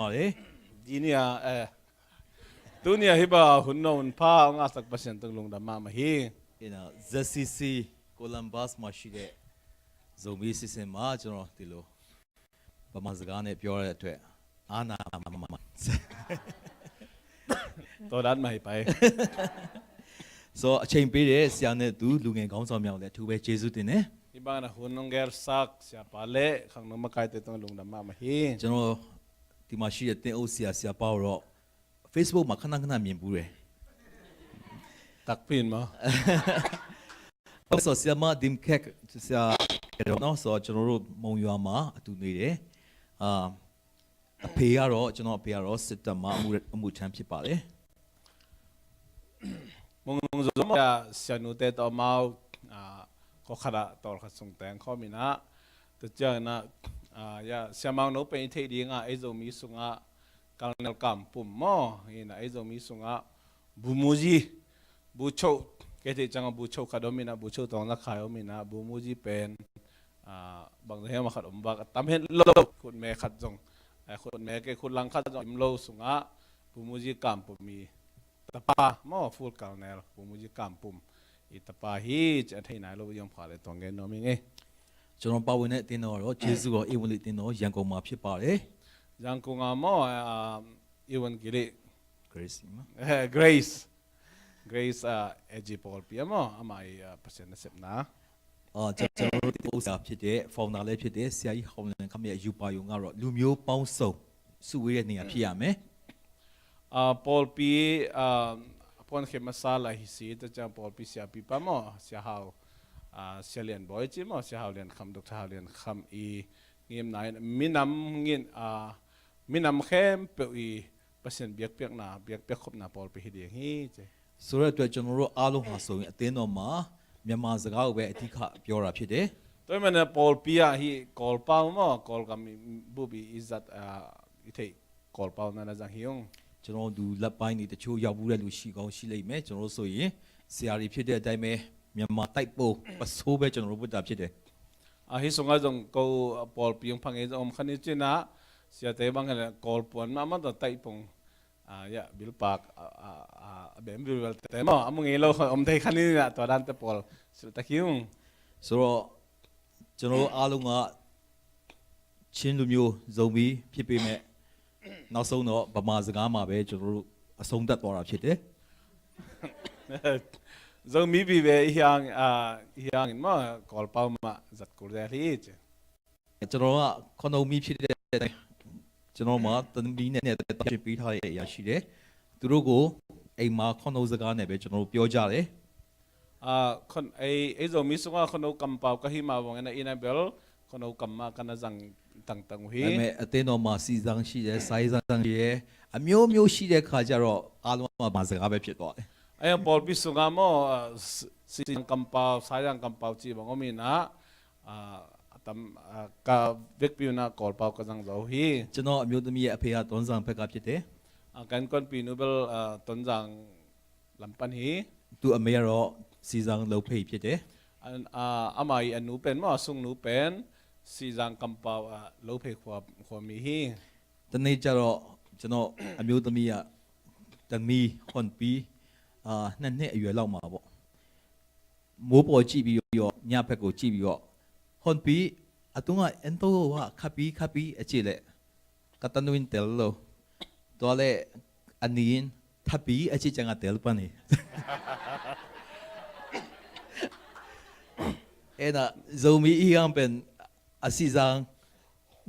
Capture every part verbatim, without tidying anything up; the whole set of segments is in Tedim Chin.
ပါတယ်။ ဒီနေ့ကအဲ။ သူနေ့ကဟိဘႃႁုၼ်ၼႃႇႁုၼ်ၽႃႉ ငါးသၢၵ်ႈပၢၵ်ႇသႅၼ်ႇ တုင်ႈလူင်တႃႇမႃးမႃးႁီ။ ဒီနေ့ Z C C Columbus မှာရှိတဲ့ ဇိုမီးအစီအစဉ်မှာ ကျွန်တော်ဒီလိုဗမာစကားနဲ့ပြောရတဲ့အတွက် အားနာမှာ။ တော်တတ်မှာပဲ။ So အချိန်ပေးတဲ့ဆရာနဲ့သူလူငယ်ခေါင်းဆောင်များကိုလည်းအထူးပဲကျေးဇူးတင်တယ်။ Hibang na hun nong gel sak siapa le khang nong makai te tong lungdam mahmah hi. ကျွန်တော်ဒီမှာရှိတဲ့သင်းအုပ်ဆရာ၊ ဆရာပါကိုတော့ Facebook မှာခဏခဏမြင်ဘူးတယ်။ Tak pin mo. ဆိုတော့ဆရာမ Dim Kek ဆရာနော်ဆိုတော့ကျွန်တော်တို့မုံရွာမှာအတူနေတယ်။ အာအဖေကတော့ကျွန်တော်အဖေကတော့စစ်တပ်မှာအမှုအမှုထမ်းဖြစ်ပါတယ်။ Mung zong ya sianu te to mau ko khada tol khat sung teng kho mina. Te ciang na ya siamang no pe thei ding a ei zo mi sung a Colonel Kam Pum mo ina ei zo mi sung a Bumuji, bucho, kei te ciang bucho khat om ina, bucho tong na khai om ina, Bumuji pen bang zong hiam a khat om bak a tam hen lo. Khut me khat zong, khut me kei khut lang khat zong im lo sung a Bumuji Kam Pum i tapa mo, Full Colonel Bumuji Kam Pum i tapa hi ci a thei nai lo yong pha le tong gen no mi nge. ကျွန်တော်ပါဝင်တဲ့အသင်းတော်ကတော့ကျေးဇူးတော်ဧဝံဂေလိအသင်းတော်ရန်ကုန်မှာဖြစ်ပါတယ်။ ရန်ကုန်ကမောဧဝံဂေလိ Grace နော်။ Grace Grace AG ပဝ်ပီအမောအမအီပစံနစပ်နာ။ အာကျွန်တော်တို့ဒီဥစ္စာဖြစ်တဲ့ founder လည်းဖြစ်တဲ့ဆရာကြီးဟောင်းလင်းခမ်းရဲ့ယူပါယုံကတော့လူမျိုးပေါင်းစုံစုဝေးတဲ့နေရာဖြစ်ရမယ်။ အာပဝ်ပီအာအပွန်ခေမဆာလာဟီစီတကြံပဝ်ပီဆရာပီပမောဆရာဟောင်းအာဆရာလျံဘွိုက်ချီမောဆရာဟောင်းလျံခမ်း Doctor ဟောင်းလျံခမ်းအီငိမ်နိုင်မီနမ်ငိမ်အာမီနမ်ခဲမ်ပဝ်အီ ပစံ biakpiakna biakpiak khopna ပဝ်ပီဟီဒီဟီ။ ဆိုတဲ့အတွက်ကျွန်တော်တို့အားလုံးဟာဆိုရင်အသင်းတော်မှာမြန်မာစကားကိုပဲအဓိကပြောတာဖြစ်တယ်။ တွဲမနဲ့ပဝ်ပီယာဟီကော်ပဝ်မောကော်ကမ်ဘူဘီအီဇတ်အာအီထေကော်ပဝ်နနာဇာဟီယုံ။ ကျွန်တော်တို့လက်ပိုင်းတွေတချို့ရောက်ဘူးတဲ့လူရှိကောင်းရှိလိမ့်မယ်ကျွန်တော်တို့ဆိုရင်ဆရာတွေဖြစ်တဲ့အတိုင်းပဲမြန်မာတိုက်ပုံပစိုးပဲကျွန်တော်တို့ဝတ်တာဖြစ်တယ်။ အဟိစုံကဇုံကိုပဝ်ပီယုံဖငေးဇုံခနိချီနာဆရာတဲဘင်ကလည်းကော်ပဝ်နမတတိုက်ပုံ အာယဘိလ်ပါကအာဘဲမ်ဘိလ်ဝဲလ်တဲမောအမုံငေးလောအုံးတဲခါနီးနာတွာဒန်တဲပဝ်စလတခိုံ။ ဆိုတော့ကျွန်တော်တို့အားလုံးကချင်းလူမျိုးဇုံမီးဖြစ်ပေမဲ့နောက်ဆုံးတော့ဗမာစကားမှာပဲကျွန်တော်တို့အဆုံးသတ်သွားတာဖြစ်တယ်။ ဇုံမီးပြီပဲဟျၢင်အာဟျၢင်မောကော်ပဝ်မဇတ်ကူရဲလီချေ ကျွန်တော်ကခုနစ်ဦးမီးဖြစ်တဲ့ကျွန်တော်မှာသမီးနဲ့တသားချင်းပေးထားတဲ့အရာရှိတယ်။သူတို့ကိုအိမ်မှာခုနစ်ဦးစကားနဲ့ပဲကျွန်တော်တို့ပြောကြတယ်။ အာခွန်အဲအဲဇော်မီးစုံကခုနစ်ဦးကမ်ပဝ်ကဟိမဝံအနအီနဘဲလ်ခုနစ်ဦးကမ်မကနဇံတန်တန်ဝဟီ။ဒါပေမဲ့အသင်းတော်မှာစီစံရှိတယ်၊စာရေးစံရှိတယ်၊အမျိုးမျိုးရှိတဲ့ခါကျတော့အားလုံးကဗမာစကားပဲဖြစ်သွားတယ်။ အဲပဝ်ပီစုံကမောစီစံကမ်ပဝ်စာရေးကမ်ပဝ်ချီဘင်အီမီနာ အာအတမ်အာကဘိက်ပီနာကော်ပဝ်ကဇံဇော်ဟီကျွန်တော်အမျိုးသမီးရဲ့အဖေကတွန်းဇံဘက်ကဖြစ်တယ်။အာကန်ကွန်ပီနူဘဲလ်အာတွန်းဇံလမ်ပန်ဟီသူ့အမေကတော့စီစံလုပ်ဖေးဖြစ်တယ်။အာအမအီအနူပန်မောအစုံနူပန်စီစံကမ်ပဝ်အာလုပ်ဖေးခွာခွာမီဟီတနေ့ကျတော့ကျွန်တော်အမျိုးသမီးကတမီခွန်ပီအာနှစ်နှစ်အရွယ်လောက်မှာပေါ့မိုးပေါ်ကြည့်ပြီးတော့ညဘက်ကိုကြည့်ပြီးတော့ခွန်ပီအတုံးကအန်တိုဝါခပ်ပီခပ်ပီအကြည့်လေကတနွင်တဲလ်လို့တော့လေအနင်းထပ်ပီအကြည့်ချင်ကတဲလ်ပန်နေအဲဒါဇုံမီအီဟံပန်အစီစံ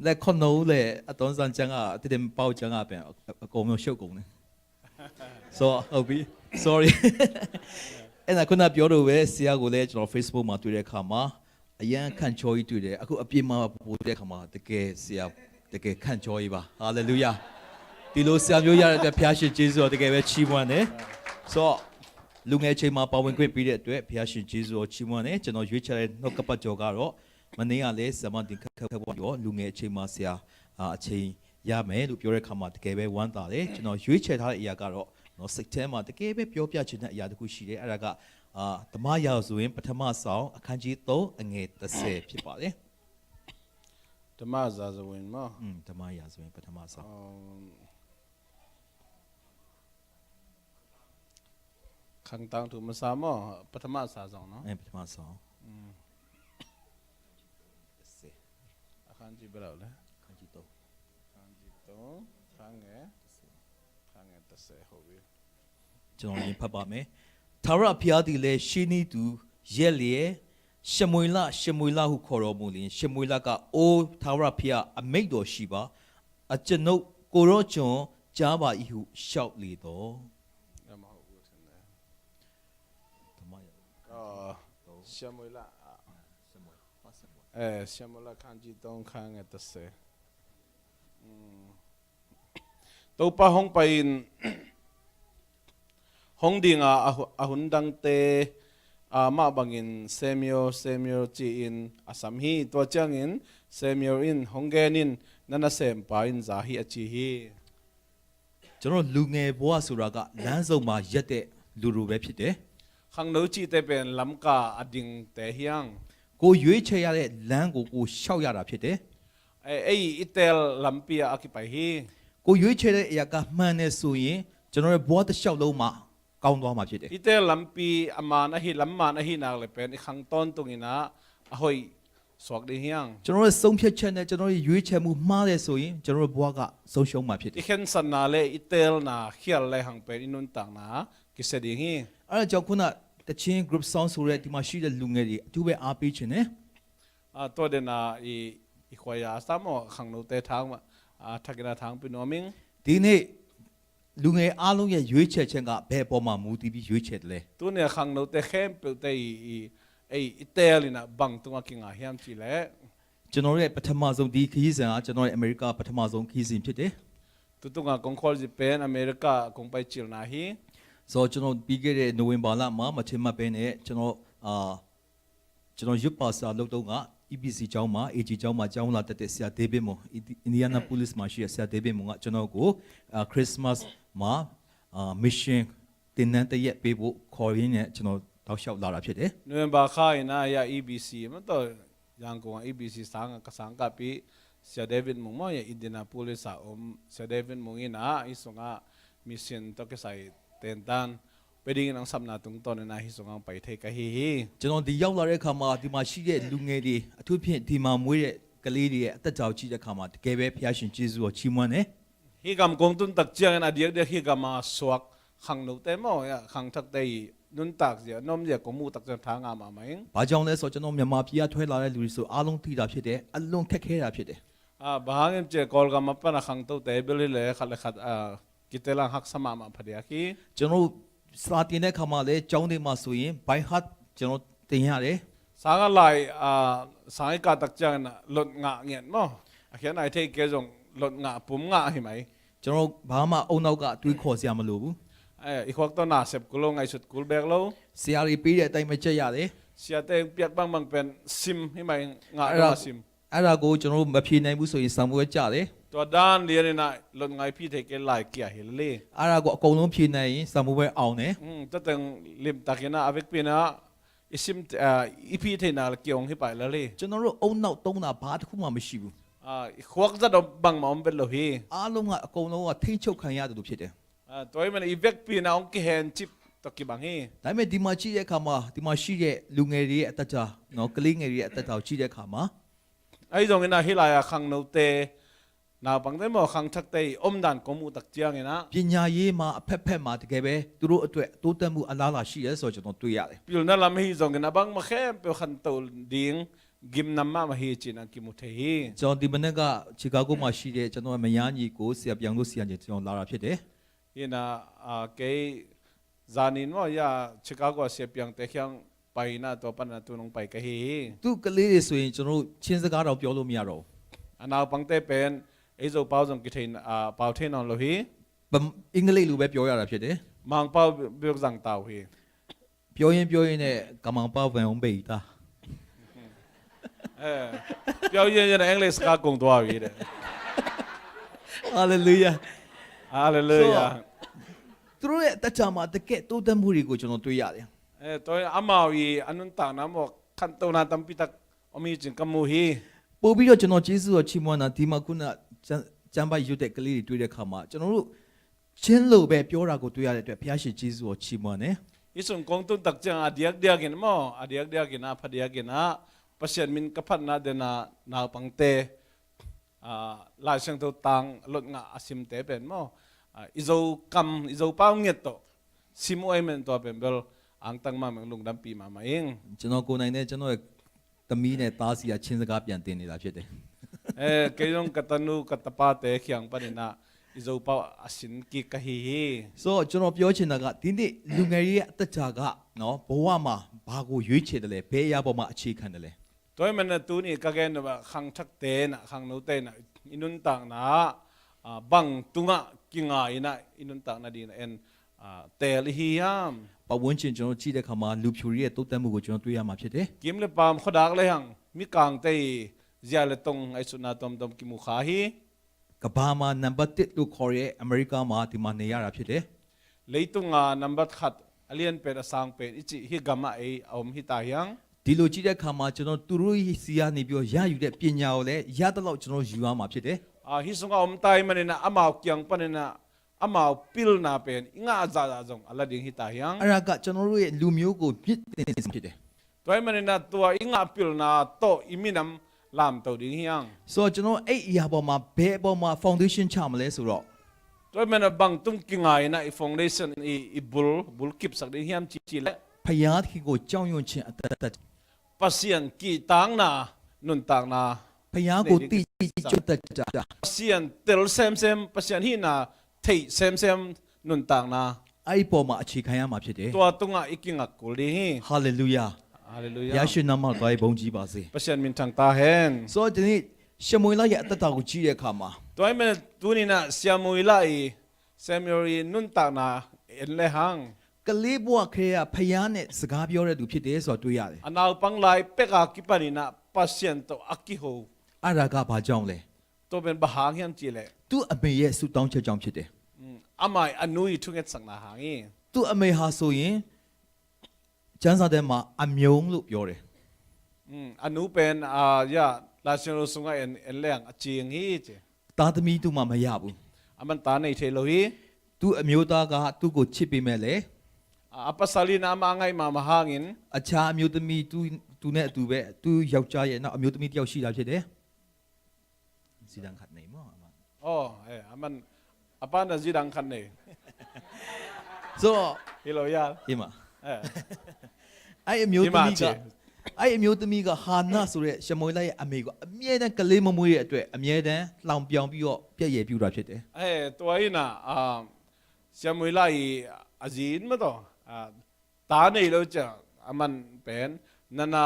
လက်ခုနစ်ဦးလည်းအသွမ်းဆန်းကျမ်းကအတည်တည်မပေါက်ကျမ်းကပင်အအကုန်လုံးရှုပ်ကုန်တယ်ဆိုတော့ဟုတ်ပြီ sorry အဲ့ဒါခုနပြောလို့ပဲဆရာကိုလည်းကျွန်တော် Facebook မှာတွေ့တဲ့အခါမှာအရမ်းခန့်ချောကြီးတွေ့တယ်အခုအပြင်မှာပို့တဲ့အခါမှာတကယ်ဆရာတကယ်ခန့်ချောကြီးပါဟာလေလုယာဒီလိုဆရာမျိုးရတဲ့အတွက်ဘုရားရှင်ကျေးဇူးတော်တကယ်ပဲချီးမွမ်းတယ်ဆိုတော့လူငယ်အချိန်မှာပါဝင်ခွင့်ပေးတဲ့အတွက်ဘုရားရှင်ကျေးဇူးတော်ချီးမွမ်းတယ်ကျွန်တော်ရွေးချယ်တဲ့နှုတ်ကပတ်တော်ကတော့ မနေ့ကလည်းဆရာမတင်ခက်ခဲဘွားရောလူငယ်အချိန်မှာဆရာအာအချိန်ရမယ်လို့ပြောတဲ့အခါမှာတကယ်ပဲဝမ်းသာတယ်ကျွန်တော်ရွေးချယ်ထားတဲ့အရာကတော့နော်စိတ်ထဲမှာတကယ်ပဲပြောပြချင်တဲ့အရာတစ်ခုရှိတယ်အဲ့ဒါကအာဓမ္မရာဇဝင်ပထမဆောင်အခန်းကြီးသုံးအငယ်တစ်ဆယ်ဖြစ်ပါတယ်။ Tama za zo in maw? Hmm, tama ya zo in, patama sa. Um, khang tang thu masa maw? Patama sa zong no? Eh, patama sa. Hmm. A khan ci belaw le? Khan ci to. Khan ci to. Khan nge. Khan nge ta se ho bi. ကျွန်တော်ရင်ဖတ်ပါမယ်။ ထာဝရဘုရားသည်လည်း ရှေးနည်းတူ ရက်လျက်၊ ရှမွေလ၊ ရှမွေလဟုခေါ်တော်မူလျှင်၊ ရှမွေလက၊ အို၊ ထာဝရဘုရား အမိန့်တော်ရှိပါ၊ အကျွန်ုပ်ကိုယ်တော်ကျွန်ကြားပါ၏ဟု လျှောက်လေသော်။ ဓမ္မရာဇဝင်။ အာ၊ ရှမွေလ၊ အာ၊ ရှမွေလ၊ အာ၊ ရှမွေလ၊ အဲ၊ ရှမွေလ ခန်းကြီးသုံး ခန်းငယ်တစ်ဆယ်။ อืม။ Topa hong pai-in hong dinga a hu-, a hun dangte, ah, mah bangin Samuel, Samuel ci-in a sam hi. Tua ciangin Samuel in, "Hong gen in, na nasempa in za hi," a ci hi. ကျွန်တော်လူငယ်ဘဝဆိုတာက လမ်းဆုံမှာရပ်တဲ့လူလိုပဲဖြစ်တယ်။ Khangno cihte pen lamka a dingte hi hang. ကိုယ်ရွေးချယ်ရတဲ့လမ်းကို ကိုယ်လျှောက်ရတာဖြစ်တယ်။ Ei, ei i teel lampi ah a kipai hi. ကိုယ်ရွေးချယ်တဲ့အရာကမှန်တယ်ဆိုရင် ကျွန်တော်ရဲ့ဘဝတစ်လျှောက်လုံးမှာ ကောင်းသွားမှာဖြစ်တယ်။ I teel lampi a man ahi, lam man ahi nak le pen i khang tawntung in ah a hoih suak ding hi hang. ကျွန်တော်ရဲ့ဆုံးဖြတ်ချက်နဲ့ ကျွန်တော်ရဲ့ရွေးချယ်မှုမှားတယ်ဆိုရင် ကျွန်တော်ရဲ့ဘဝကဆုံးရှုံးမှာဖြစ်တယ်။ I khensatna le i teelna khial le hang pen i nuntakna kisia ding hi. အဲဒါကြောင့် ခုန တချင်း group song ဆိုတဲ့ ဒီမှာရှိတဲ့လူငယ်တွေ အထူးပဲအားပေးချင်တယ်။ Ah, tua dena i, i khuaya a sam aw, khangnote thang ma, ah, thakina thang pi nuam ing. ဒီနေ့ လူငယ်အားလုံးရဲ့ရွေးချယ်ခြင်းက ဘယ်အပေါ်မှာမူတည်ပြီးရွေးချယ်သလဲ။ Tuni a khangnote khempeuhte i, i, ei, i teel in ah bang tungah kinga hiam cih leh. ကျွန်တော်ရဲ့ပထမဆုံး ဒီခရီးစဉ်က ကျွန်တော်ရဲ့အမေရိကပထမဆုံးခရီးစဉ်ဖြစ်တယ်။ Tutunga kong khualzin pen America kong paicilna hi. So ကျွန်တော်ပြီးခဲ့တဲ့ November လမှာ မထင်မှတ်ဘဲနဲ့ ကျွန်တော်၊ အာ၊ ကျွန်တော် youth pastor လုပ်တုန်းက EBC ကျောင်းမှာ၊ AG ကျောင်းမှာ ကျောင်းလာတက်တဲ့ဆရာ David Mung၊ Indianapolis မှာရှိတဲ့ဆရာ David Mung က ကျွန်တော်ကို၊ အာ၊ Christmas မှာ၊ အာ၊ mission သင်တန်းတစ်ရက်ပေးဖို့ခေါ်ရင်းနဲ့ ကျွန်တော်တောက်လျှောက်လာတာဖြစ်တယ်။ November kha in ah, ya, EBC, maw, tawh Yangon ah EBC sang ah ka sang kahpih Sia David Mung maw, ya, Indianapolis ah om Sia David Mung in ah, hih sungah mission tawh kisai tentan pe dingin hong sapna tungtawn in ah hih sungah hong pai thei ka hi hi. ကျွန်တော်ဒီရောက်လာတဲ့အခါမှာ ဒီမှာရှိတဲ့လူငယ်တွေ၊ အထူးဖြင့်ဒီမှာမွေးတဲ့ကလေးတွေရဲ့အသက်တာကိုကြည့်တဲ့အခါမှာ တကယ်ပဲဘုရားရှင်ကျေးဇူးတော်ချီးမွမ်းတယ်။ Hih gam kong tun tak ciangin a diakdiak hih gam a suak khangnote maw, ya, khangthakte i nuntak zia, a nuam zia kong muh tak ciang tha ngah mahmah ing. ဘာကြောင့်လဲဆိုတော့ ကျွန်တော်မြန်မာပြည်ကထွက်လာတဲ့လူတွေဆို အားလုံးသိတာဖြစ်တယ်။ အလွန်ခက်ခဲတာဖြစ်တယ်။ Ah, bang hang hiam cih leh Kawlgam a pan a khangtote bel hi leh khat le khat, ah, kitelang haksa mahmah phadiak hi. ကျွန်တော်တို့စာသင်တဲ့အခါမှာလည်း ကျောင်းတွေမှာဆိုရင် by heart ကျွန်တော်သင်ရတယ်။ Sang ah lai, ah, sang i kah tak ciangin ah lot ngah ngiat maw, a khiat nai thei kei zong lot ngah, pum ngah hi mai. ကျွန်တော်ဘာမှအုံနောက်ကတွေးခေါ်စရာမလိုဘူး။ Eh, i khuak tawh na sep kul lo, ngaihsut kul beek lo. ဆရာတွေပေးတဲ့အတိုင်းပဲကြက်ရတယ်။ Siate piak bangbang pen sim hi mai, ngah dong a sim. အဲ့ဒါကိုကျွန်တော်တို့မဖြေနိုင်ဘူးဆိုရင် စာမေးပွဲကျတယ်။ Tua dan lian in ah lot ngah i phi thei kei lai kia hi le. အဲ့ဒါကိုအကုန်လုံးဖြေနိုင်ရင် စာမေးပွဲအောင်တယ်။ Hmm, tua teng limtak in ah a vekpi in ah i sim, ah, i phi theihna le kiong hi pai le hi. ကျွန်တော်တို့အုံနောက်သုံးတာဘာတစ်ခုမှမရှိဘူး။ Ah, i khuak zat om bangmah om vet lo hi. အားလုံးကအကုန်လုံးကထိန်းချုပ်ခံရတယ်လို့ဖြစ်တယ်။ Ah, tua ahih manin i vekpi in ah hong kihencip tawh kibang hi. ဒါပေမဲ့ဒီမှာကြည့်တဲ့အခါမှာ ဒီမှာရှိတဲ့လူငယ်တွေရဲ့အသက်တာနော်၊ ကလေးငယ်တွေရဲ့အသက်တာကိုကြည့်တဲ့အခါမှာ Ahi zongin ah hih lai-ah khangnote, naupangte maw, khangthakte i omdan kong muh tak ciangin ah ပညာရေးမှာအဖက်ဖက်မှာတကယ်ပဲသူတို့အတွက်တိုးတက်မှုအလားအလာရှိတယ်ဆိုတော့ကျွန်တော်တွေ့ရတယ်။ Pilna lam ahi zongin a bangmah khempeuh khanto ding gimnam mahmah hi ci-in ah kimu thei hi. ကျွန်တော်ဒီမနက်က Chicago မှာရှိတဲ့ကျွန်တော်ရဲ့မယားညီကိုဆရာပြောင်တို့ဆီကနေကျွန်တော်လာတာဖြစ်တယ်။ Hi in ah, ah, kei zanin maw, ya, Chicago a Sia Piangte kiang pai in ah tua pan ah tu-in hong pai ka hi hi. သူ့ကလေးတွေဆိုရင်ကျွန်တော်တို့ချင်းစကားတောင်ပြောလို့မရတော့ဘူး။ A naupangte pen ei Zopau zong kithei, ah, pau thei nawn lo hi. ဗ- အင်္ဂလိပ်လိုပဲပြောရတာဖြစ်တယ်။ Mangpau bek zang ta uh hi. ပြောရင်းပြောရင်းနဲ့ ကမန်ပဝ်ဝင်အောင်ပေတာ။ Eh, ပြောရင်းရင်းနဲ့ English ကကုန်သွားပြီတဲ့။ Hallelujah. Hallelujah. So, သူတို့ရဲ့အသက်တာမှာတကယ်တိုးတက်မှုတွေကိုကျွန်တော်တွေ့ရတယ်။ Eh, tua amau i a nuntakna maw, khantohna tampi tak om hi ci-in ka mu hi. ပိုပြီးတော့ကျွန်တော်ကျေးဇူးတော်ချီးမွမ်းတာဒီမှာခုနကျမ်းကျမ်းပိုဒ်ကလေးတွေတွေ့တဲ့အခါမှာကျွန်တော်တို့ချင်းလိုပဲပြောတာကိုတွေ့ရတဲ့အတွက်ဘုရားရှင်ကျေးဇူးတော်ချီးမွမ်းတယ်။ Hih sung kong tun tak ciang a diakdiak in maw, a diakdiak in a phadiak in a Pasian min ka phatna den a naupangte, ah, Lai Siangtho tang lot ngah a simte pen maw, ah, i Zo kam, i Zo pau ngiat tawh sim uh ahih manin tua pen bel angtang mahmah, lungdampih mahmah ing. ကျွန်တော်ကိုယ်တိုင်နဲ့ကျွန်တော်ရဲ့သမီးနဲ့သားဆီကချင်းစကားပြန်တင်နေတာဖြစ်တယ်။ Eh, kei zong ka tanu ka tapate kiang panin a i Zo pau a sin kik ka hi hi. So ကျွန်တော်ပြောချင်တာကဒီနေ့လူငယ်တွေရဲ့အသက်တာကနော်ဘဝမှာဘာကိုရွေးချယ်တယ်လဲဘယ်အရာပေါ်မှာအခြေခံတယ်လဲ။ Tua ahih manin a tuni ka gen uh a khangthakte in a khangnote in a i nuntakna ah, ah, bang tungah kinga in a i nuntakna ding in a en, ah, teel i hi hiam? ပတ်ဝန်းကျင်ကျွန်တော်ကြည့်တဲ့အခါမှာလူဖြူတွေရဲ့တိုးတက်မှုကိုကျွန်တော်တွေ့ရမှာဖြစ်တယ်။ Kim le paam khuadak le hang mikangte i zia le tong ngaihsutna tuamtuam kimu kha hi. ကမ္ဘာမှာနံပါတ်တစ်လို့ခေါ်တဲ့အမေရိကမှာဒီမှာနေရတာဖြစ်တယ်။ Leitung a nambat khat a lian pen a sang pen i cih hih gam ah ei a om hi ta hiang. ဒီလိုကြည့်တဲ့အခါမှာကျွန်တော်သူတို့ဆီကနေပြီးတော့ရယူတဲ့ပညာကိုလည်းရသလောက်ကျွန်တော်ယူရမှာဖြစ်တယ်။ Ah, hih sungah om ta ahih manin a amau kiang panin a amau pilna pen i ngah zahzah zong a la ding hi ta hiang. အဲ့ဒါကကျွန်တော်တို့ရဲ့လူမျိုးကိုမြင့်တင်စေမှာဖြစ်တယ်။ Tua ahih manin a tua i ngah pilna tawh i minam lamto ding hiang. So ကျွန်တော်အဲ့အရာပေါ်မှာဘယ်အပေါ်မှာ foundation ချမလဲဆိုတော့ Tua ahih manin a bang tung kinga in a i foundation, i, i bul, bul kipsak ding hiam ci ci leh ဘုရားသခင်ကိုကြောက်ရွံ့ခြင်းအသက်တာ Pasian kihtakna nuntakna ဘုရားကိုသိခြင်းအသက်တာ Pasian tel semsem, Pasian hihna theih semsem nuntakna အဲ့ဒီပေါ်မှာအခြေခံရမှာဖြစ်တယ်။ Tua tungah i kingak kul ding hi. Hallelujah. Hallelujah. ဘုရားရှင်နာမတော်ကိုဘုန်းကြီးပါစေ။ Pasian min thang ta hen. So ဒီနေ့ရှမွေလရဲ့အသက်တာကိုကြည့်တဲ့အခါမှာ Tua ahih manin tuni in a Samuela i, Samuel i nuntakna en le hang ကလေးဘဝကတည်းကဘုရားနဲ့စကားပြောတဲ့သူဖြစ်တယ်ဆိုတာတွေ့ရတယ်။ A naupang lai pek a kipan in a Pasian tawh a kiho. အဲ့ဒါကဘာကြောင့်လဲ။ Tua pen bang hang hiam cih leh သူ့အမေရဲ့ဆုတောင်းချက်ကြောင့်ဖြစ်တယ်။ Mm, amah i a nu i thungetsakna hang hi. သူ့အမေဟာဆိုရင်ကျမ်းစာထဲမှာအမျိုးလို့ပြောတယ်။ Mm, a nu pen, ah, ya, Lai Siangtho sungah en, en le hang a cing hi ci. သားသမီးသူ့မှာမရဘူး။ Aman ta nei thei lo hi. သူ့အမျိုးသားကသူ့ကိုချစ်ပေမဲ့လည်း Ah, a pasal in a amah a ngaih mahmah hangin အခြားအမျိုးသမီးသူသူနဲ့အတူပဲသူယောက်ျားရဲ့နောက်အမျိုးသမီးတစ်ယောက်ရှိတာဖြစ်တယ်။ စီတန်းခတ်နေမော်အမန်။ Oh, eh, aman a pa na zidang khat nei. So, Hello, ya. ဒီမှာ Eh. အဲ့အမျိုးသမီးက ဒီမှာ အဲ့အမျိုးသမီးကဟာနဆိုတဲ့ရှမွေလရဲ့အမေကိုအမြဲတမ်းကလေးမမွေးတဲ့အတွက်အမြဲတမ်းလောင်ပြောင်ပြီးတော့ပြက်ရယ်ပြူတာဖြစ်တယ်။ Eh, tua in a, ah, Samuela i a zi in maw tawh, ah, ta nei lo ciang aman pen nana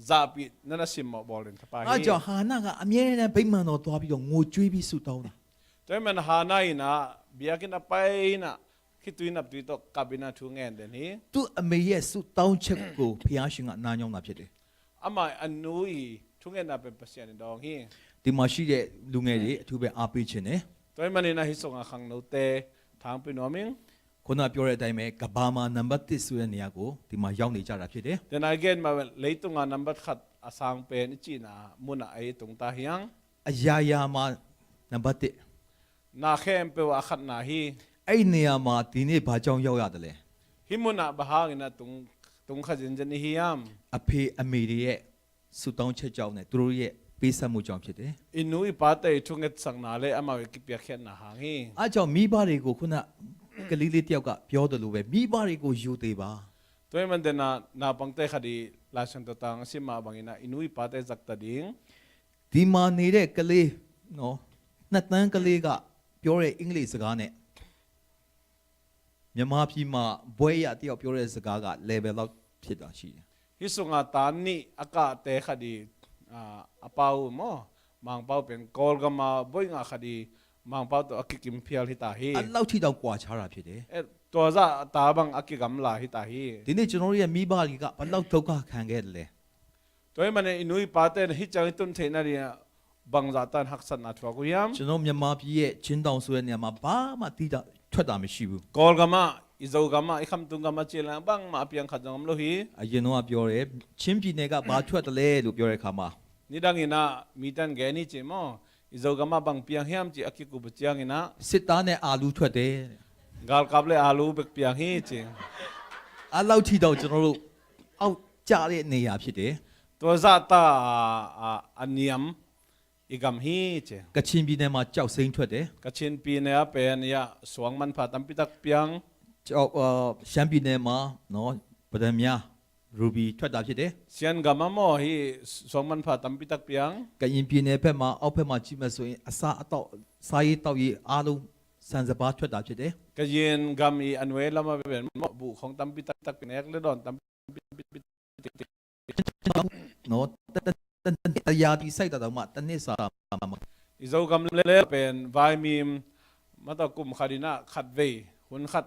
zahpih, nana simmawh bawl in thapai hi. အဲ့ကြောင့်ဟာနကအမြဲတမ်းဗိမာန်တော်သွားပြီးတော့ငိုကြွေးပြီးဆုတောင်းတာ။ Tua ahih manin Hana in a biakinn a pai in a khitui naptui tawh kap in a thu ngen den hi. သူ့အမေရဲ့ဆုတောင်းချက်ကိုဘုရားရှင်ကနားညောင်းတာဖြစ်တယ်။ Amah a nu i thungetna pen Pasian in dawng hi. ဒီမှာရှိတဲ့လူငယ်တွေအထူးပဲအားပေးခြင်းနဲ့ Tua ahih manin a hih sungah khangnote thangpi nuam ing. ခုနပြောတဲ့အတိုင်းပဲကမ္ဘာမှာနံပါတ်တစ်ဆိုတဲ့နေရာကိုဒီမှာရောက်နေကြတာဖြစ်တယ်။ Tua in a gen mah leitung a nambat khat a sang pen i cihna mun ah ei tung ta hiang. အရာရာမှာနံပါတ်တစ် Na khempeuh ah a khatna hi. အဲ့ဒီနေရာမှာဒီနေ့ဘာကြောင့်ရောက်ရတယ်လဲ။ Hih mun ah bang hangin a tung, tung kha zenzen i hiam. အဖေအမေတွေရဲ့ဆုတောင်းချက်ကြောင့်နဲ့သူတို့ရဲ့ပေးဆပ်မှုကြောင့်ဖြစ်တယ်။ I nu i pate i thungetsakna le amau i kipiakkhiatna hang hi. အဲကြောင့်မိဘတွေကိုခုနကလေးလေးတယောက်ကပြောသလိုပဲမိဘတွေကိုယုံသေးပါ။ Tua ahih manin a naupangte khat i Lai Siangtho tang a sim mah bangin a i nu i pate zakta ding. ဒီမှာနေတဲ့ကလေးနော်နှစ်တန်းကလေးကပြောတဲ့အင်္ဂလိပ်စကားနဲ့မြန်မာပြည်မှာဘွဲ့ရတယောက်ပြောတဲ့စကားက level လောက်ဖြစ်တာရှိတယ်။ Hih sungah ta nih a kahte khat i, ah, a pau maw, Mangpau pen Kawlgam a boi ngah khat i Mangpau tawh a kikim phial hi ta hi. အဲ့လောက်ထိတောင်ကွာခြားတာဖြစ်တယ်။ Eh, tua zah ta bang a kigamla hi ta hi. ဒီနေ့ကျွန်တော်တို့ရဲ့မိဘတွေကဘယ်လောက်ဒုက္ခခံခဲ့တယ်လဲ။ Tua ahih manin i nu i pate in hih ciang i tun theihna dingah bangzah tan haksatna thuak uh hiam. ကျွန်တော်မြန်မာပြည်ရဲ့ချင်းတောင်ဆိုတဲ့နေရာမှာဘာမှတီးတာထွက်တာမရှိဘူး။ Kawlgam ah, i Zogam ah, i khamtung gam ah ci leng bangmah a piang khat zong om lo hi. အရင်တော့ပြောတယ်ချင်းပြည်နယ်ကဘာထွက်တယ်လဲလို့ပြောတဲ့အခါမှာ Nidang in ah mite in gen hi ci maw. I Zogam ah bang piang hiam cih a kikup uh ciangin ah, စစ်သားနဲ့အာလူထွက်တယ်။ Galkap le alu bek piang hi ci. အဲ့လောက်ထိတော့ကျွန်တော်တို့အောက်ကျတဲ့နေရာဖြစ်တယ်။ Tua zahta a, a niam i gam hi ci. ကချင်ပြည်နယ်မှာကျောက်စိမ်းထွက်တယ်။ Kachin pi ne a pen i ah suang manpha tampi tak piang. ကျောက်အာရှမ်းပြည်နယ်မှာနော်ပတ္တမြား ruby ထွက်တာဖြစ်တယ်။ Shan gam ah maw hi suang manpha tampi tak piang. ကရင်ပြည်နယ်ဘက်မှာအောက်ဘက်မှာကြည့်မယ်ဆိုရင်အစားအသောက်စားရေးသောက်ရေးအားလုံးဆန်စပါးထွက်တာဖြစ်တယ်။ Kayin gam i a nuai lam ah pen maw buh khong tampi tak piang, nek le dawn tampi နော်တတတတရာဒီစိုက်တာတောင်မှတနစ်စာမှာ I Zogam le pen vaimim mataw kum khat in ah khatvei hun khat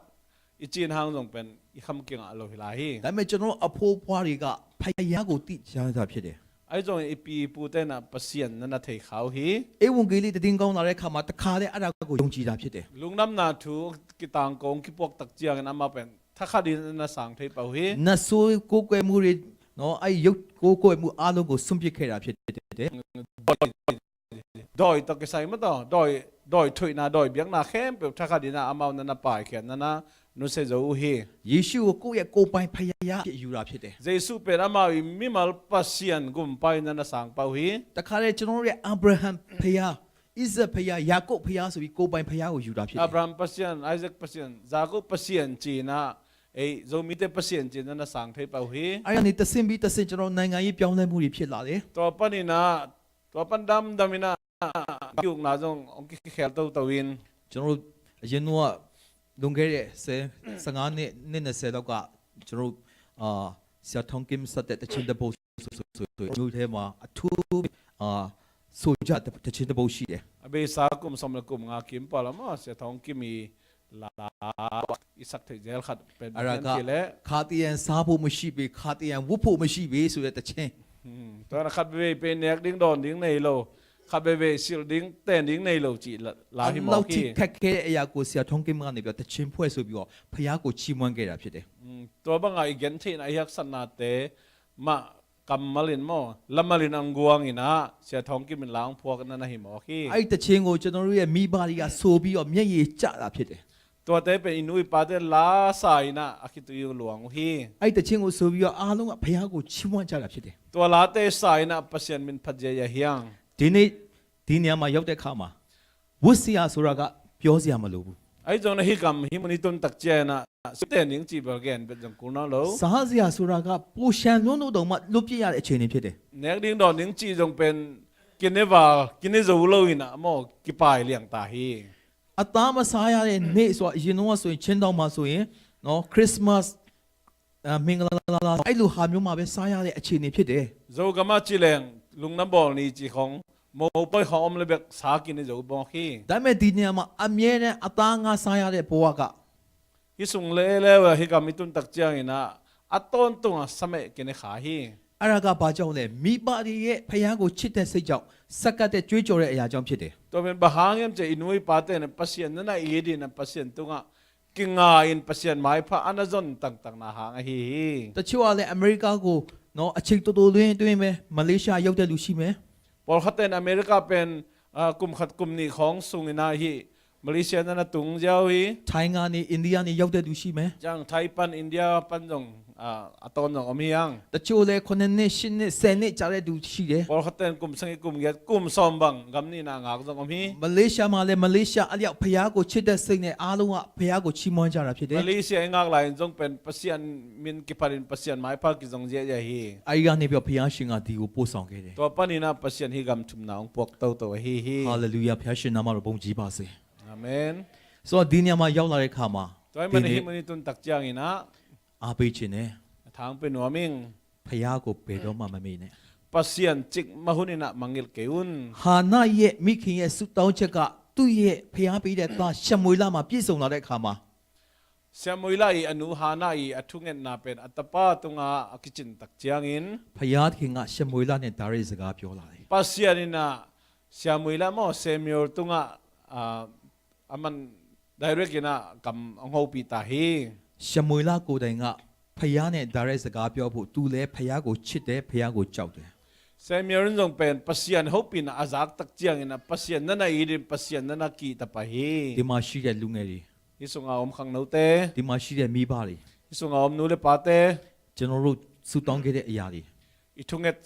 i cin hang zong pen i kham kingah lo hi lai hi. ဒါပေမဲ့ကျွန်တော်တို့အဖိုးအဖွားတွေကဖခင်ကိုသိချင်တာဖြစ်တယ်။ Ahi zong i pi i pute in ah Pasian na na thei kha uh hi. ဧဝံဂေလိသတင်းကောင်းလာတဲ့အခါမှာတခါတည်းအဲ့ဒါကိုယုံကြည်တာဖြစ်တယ်။ လုင်နမ်နာထူ kitang kong kipuak tak ciangin amau pen thakhat in na sang thei pah uh hi. နတ်ဆိုးကိုးကွယ်မှုတွေနော်အဲ့ရုပ်ကိုးကွယ်မှုအားလုံးကိုစွန့်ပစ်ခဲ့တာဖြစ်တယ်။ Dawi tawh kisai mataw dawi, dawi thoihna dawi biakna khempeuh thakhat in ah amau na na paikhiat na na nusia zo uh hi. ယေရှုကိုကိုယ့်ရဲ့ကိုယ်ပိုင်ဖခင်ဖြစ်ယူတာဖြစ်တယ်။ Jesu pen amau i mimal Pasian gumpa in na na sang pah uh hi. တခါတည်းကျွန်တော်တို့ရဲ့အာဗြဟံဖခင် Isaac ဖခင်ယာကုပ်ဖခင်ဆိုပြီးကိုယ်ပိုင်ဖခင်ကိုယူတာဖြစ်တယ်။ Abraham Pasian, Isaac Pasian, Jacob Pasian ci in ah ei Zomite Pasian ci in na na sang thei pah uh hi. အဲ့ဒါနေတဆင့်ပြီးတဆင့်ကျွန်တော်နိုင်ငံရေးပြောင်းလဲမှုတွေဖြစ်လာတယ်။ Tua pan in ah, tua pan damdam in ah kiukna zong hong kikhel toto in ကျွန်တော်တို့အရင်တော့လွန်ခဲ့တဲ့ဆယ်ဆယ့်ငါးနှစ်နှစ်နှစ်ဆယ်လောက်ကကျွန်တော်တို့အာဆရာထောင်းကင်းစတဲ့တခြင်းတပုတ်ဆိုဆိုဆိုမျိုးထဲမှာအထူးအာဆိုကြတခြင်းတပုတ်ရှိတယ်။ A beisa kum sawm le kum nga kim pawl ah maw Sia Thawng Kim i la i sak theih zel khat pen အဲ့ဒါက pen ci le ခါတရံစားဖို့မရှိပေခါတရံဝတ်ဖို့မရှိပေဆိုတဲ့တခြင်း Tua na khat veve pen nek ding dawn ding nei lo, khat veve silh ding ten ding nei lo cih la, la hi mawk hi. အဲ့လောက်ထိခက်ခဲတဲ့အရာကိုဆရာထွန်းကင်းမကနေပြီးတော့တခြင်းဖွဲ့ဆိုပြီးတော့ဘုရားကိုချီးမွမ်းခဲ့တာဖြစ်တယ်။ Tua banga i gen theihna i haksatnate mah kammal in maw lamal in ang guang in ah Sia Thawng Kim in la ang phuak na na hi mawk hi. အဲ့ဒီတခြင်းကိုကျွန်တော်တို့ရဲ့မိဘတွေကဆိုပြီးတော့မျက်ရည်ကျတာဖြစ်တယ်။ Tuate pen i nu i pate la sa in ah a khitui uh luang uh hi. အဲ့ဒီတခြင်းကိုဆိုပြီးတော့အားလုံးကဘုရားကိုချီးမွမ်းကြတာဖြစ်တယ်။ Tua late sa in ah Pasian min phat ziahziah hi hang. ဒီနေ့ဒီနေရာမှာရောက်တဲ့အခါမှာဝတ်စရာဆိုတာကပြောစရာမလိုဘူး။ Ahi zong na hih gam hih mun i tun tak ciangin ah sute ning cih bel gen bet zong kul nawn lo. စားစရာဆိုတာကပိုလျှံလွန်းလို့တောင်မှလွတ်ပြစ်ရတဲ့အခြေအနေဖြစ်တယ်။ Nek ding dawn ding cih zong pen kine val kine zo lo in ah maw kipai liang ta hi. အသားမစားရတဲ့နေ့ဆိုတော့အရင်တော့ဆိုရင်ချင်းတောင်မှာဆိုရင်နော် Christmas အာမင်္ဂလာအဲ့လိုဟာမျိုးမှာပဲစားရတဲ့အခြေအနေဖြစ်တယ်။ Zogam ah ci leng lungna bawl ni ci khong mopawi khong om le bek sa kine zo mawk hi. ဒါပေမဲ့ဒီနေရာမှာအမြဲတမ်းအသားငါစားရတဲ့ဘဝက Hih sung leuleu ah hih gam i tun tak ciangin ah a tawntung ah sa meh kine kha hi. အဲ့ဒါကဘာကြောင့်လဲမိဘတွေရဲ့ဘုရားကိုချစ်တဲ့စိတ်ကြောင့်စက္ကပ်တဲ့ကြွေးကြော်တဲ့အရာကြောင့်ဖြစ်တယ်။ Tua pen bang hang hiam cih i nu i pate in ah Pasian na na it in ah Pasian tungah kinga in Pasian maipha a na zon tangtakna hang ahi hi. တချို့ကလည်းအမေရိကကိုနော်အချိန်တိုတိုအတွင်းအတွင်းပဲမလေးရှားရောက်တဲ့လူရှိမယ်။ Pawlkhatte in America pen ah kum khat kum nih khawng sungin ah hih Malaysia na na tung ziau hi. ထိုင်းကနေအိန္ဒိယနေရောက်တဲ့လူရှိမယ်။ Ciang Thai pan India pan zong ah a tawn zong om hi hang. တချို့လည်းခုနှစ်နှစ်ရှစ်နှစ်ဆယ်နှစ်ကြာတဲ့လူရှိတယ်။ Pawlkhatte in kum sagih kum giat kum sawm bang gam nihna ngak zong om hi. မလေးရှားမှာလည်းမလေးရှားအလျောက်ဘုရားကိုချစ်တဲ့စိတ်နဲ့အားလုံးကဘုရားကိုချီးမွမ်းကြတာဖြစ်တယ်။ Malaysia i ngak lai in zong pen Pasian min kiphat in Pasian maipha kizong ziahziah hi. အဲ့ဒီကနေပြီးတော့ဘုရားရှင်ကဒီကိုပို့ဆောင်ခဲ့တယ်။ Tua panin ah Pasian hih gam thumna hong puak toto ahi hi. Hallelujah ဘုရားရှင်နာမတော်ဘုန်းကြီးပါစေ။ Amen. ဆိုတော့ဒီနေရာမှာရောက်လာတဲ့အခါမှာ Tua ahih manin hih mun i tun tak ciangin ah အားပေးခြင်းနဲ့ a thang pia nuam ing. ဘုရားကိုဘယ်တော့မှမမေ့နဲ့။ Pasian cikmah hun in ah mangngilh kei un. ဟာနရဲ့မိခင်ရဲ့ဆုတောင်းချက်ကသူ့ရဲ့ဘုရားပေးတဲ့သားရှမွေလမှာပြည့်စုံလာတဲ့အခါမှာ Samuel i a nu Hannah i a thungetna pen a tapa tungah a kicin tak ciangin ဘုရားသခင်ကရှမွေလနဲ့ဒါဝိဒ်စကားပြောလာတယ်။ Pasian in ah Samuel ah maw Samuel tungah ah a man direct in ah kam hong hopih ta hi. ရှမွေလကိုယ်တိုင်ကဘုရားနဲ့ဒါဝိဒ်စကားပြောဖို့သူလည်းဘုရားကိုချစ်တယ်ဘုရားကိုကြောက်တယ်။ Samuel in zong pen Pasian hopihna a zak tak ciangin ah Pasian na na it in Pasian na na kihta pah hi. ဒီမှာရှိတဲ့လူငယ်တွေ Hih sunga om khangnote, ဒီမှာရှိတဲ့မိဘတွေ hih sunga om nu le pate, ကျွန်တော်တို့ဆူတောင်းခဲ့တဲ့အရာတွေ i thunget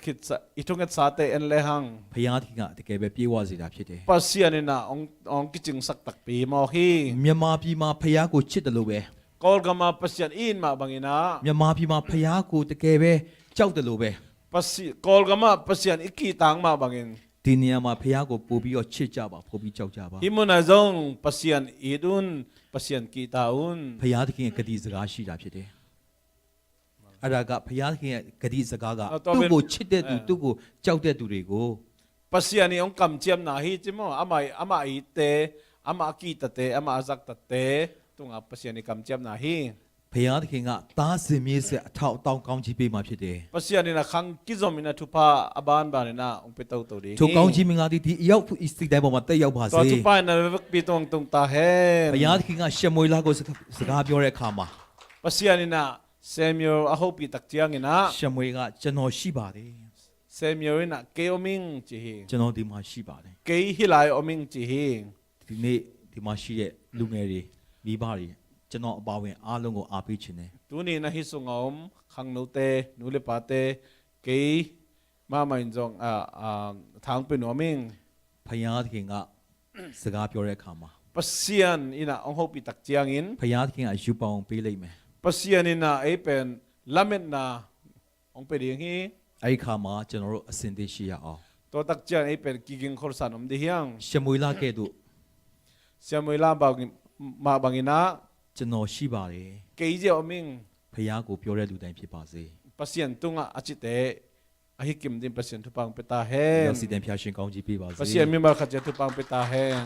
khitsa, i thungetsate en le hang ဘုရားသခင်ကတကယ်ပဲပြေဝစေတာဖြစ်တယ် Pasian in ah ong, ong kicingsak takpi mawk hi. မြန်မာပြည်မှာဘုရားကိုချစ်တယ်လို့ပဲ Kawlgama Pasian i it mah bangin ah မြန်မာပြည်မှာဘုရားကိုတကယ်ပဲကြောက်တယ်လို့ပဲ Pasi, Kawlgama Pasian i kihta mah bangin ဒီနေရာမှာဘုရားကိုပို့ပြီးတော့ချစ်ကြပါပို့ပြီးကြောက်ကြပါ hih munah zong Pasian it un, Pasian kihta un. ဘုရားသခင်ရဲ့ဂတိစကားရှိတာဖြစ်တယ်အဲ့ဒါကဘုရားသခင်ရဲ့ဂတိစကားက အဲ့တော့ သူ့ကိုချစ်တဲ့သူ အဲ သူ့ကိုကြောက်တဲ့သူတွေကို Pasian i ong kamciamna hi ci maw, ama, ama itte, ama a kihtate, ama a zaktate tunga Pasian i kamciamna hi. ဘုရားသခင်ကသားစင်မြေးဆက်အထောက်အတောင်းကောင်းကြီးပေးမှာဖြစ်တယ် Pasian in ah khang kizom in ah thupha a banban in ah ong pia toto ding hi. ထိုကောင်းကြီးမင်္ဂလာသည်ဒီအယောက်ဒီစိတ်တိုင်းပေါ်မှာတက်ရောက်ပါ Tua စေ thupha in ah vekpi tungtung ta hen. ဘုရားသခင်ကရှမွေလကိုစကားပြောတဲ့အခါမှာ Pasian in ah Samuel a hopih tak ciangin ah ရှမွေကကျွန်တော်ရှိပါတယ် Samuel in ah kei om ing ci hi. ကျွန်တော်ဒီမှာရှိပါတယ် Kei hih lai om ing ci hi. ဒီနေ့ဒီမှာရှိတဲ့လူငယ်တွေမိဘတွေကျွန်တော်အပါအဝင်အားလုံးကိုအားပေးခြင်းနဲ့ Tuni in ah hih sunga om khangnote, nu le pate, kei mahmah in zong ah, ah, thang pia nuam ing. ဘုရားသခင်ကစကားပြောတဲ့အခါမှာ Pasian in ah ong hopih tak ciangin ဘုရားသခင်ကယူပါအောင်ပေးလိမ့်မယ် Pasian in ah ei pen lametna ong pia ding hi. အဲ့ဒီအခါမှာကျွန်တော်တို့အဆင်သင့်ရှိရအောင် Tua tak ciang ei pen kiging khorsan om ding hi hang. ရှမွေလကဲ့သို့ Samuel a bangin, mah bangin ah ကျွန်တော်ရှိပါတယ် kei zia om ing. ဘုရားကိုပြောတဲ့လူတိုင်းဖြစ်ပါစေ Pasian tungah a cite a hi kim ding Pasian thupha ong pia ta hen. ဘုရားစီတန်ဖျားရှင်ကောင်းကြီးပေးပါစေ Pasian mimal khat ciat thupha ong pia ta hen.